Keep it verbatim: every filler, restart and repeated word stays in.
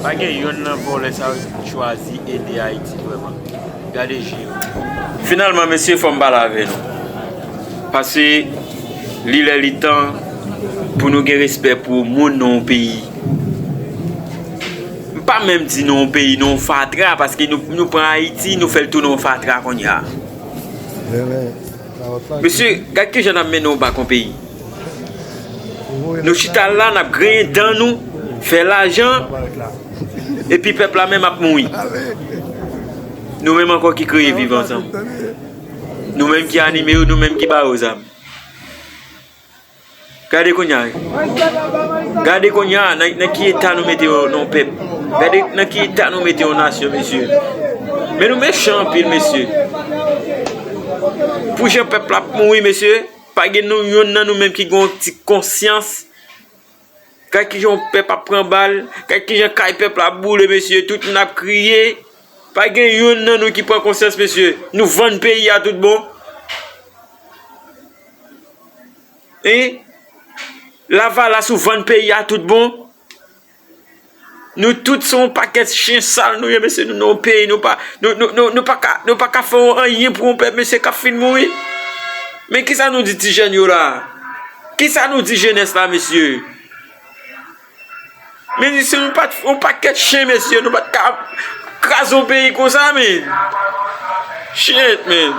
Pa gen yonn nan vòlè sa yo ki chwazi ede Ayiti vrèman. Gade je yo. Finalman, mesye, fò m pale avè nou. Paske li lè li tan pou nou gen respè pou moun nan yon peyi. M pa menm di nan yon peyi, nan yon fatra, paske nou, nou pran Ayiti, nou fè l tounen yon fatra kounye a. Mesye, gad kijan n ap mennen yon bak yon peyi. Nou chita la, n ap griyen dan nou, fè lajan, epi pèp la menm ap mouri. Nou menm ankò ki kreye Viv Ansanm. Nou menm ki anime yo, nou menm ki ba yo zam. Gade kounye a. Gade kounye a, nan, nan ki eta nou mete yon, yon pèp. Gade nan ki eta nou mete yon nasyon, mesye. Men nou mechan anpil, mesye. Pou jan pèp la ap mouri, mesye, pa gen nou yonn nan nou menm ki gen yon ti konsyans. Gade kijan yon pèp ap pran bal, gade kijan kay pèp la ap boule, mesye, tout moun ap kriye. Pa gen yonn nan nou ki pran konsyans, mesye. Nou vann peyi a tout bon. Hein? Lavalas ou vann peyi a tout bon? Nou tout se yon pakèt chen sal nou ye, mesye, nou nan yon peyi, nou pa, nou, nou, nou, nou pa ka, nou pa ka fè yon anyen pou yon pèp, mesye, k ap fin mouri. Men kisa nou di ti jèn yo la? Kisa nou di jenès la, mesye? Men si nou pa t yon pakèt chen, mesye, nou pa t ka kraze yon peyi konsa, men. Shit, men.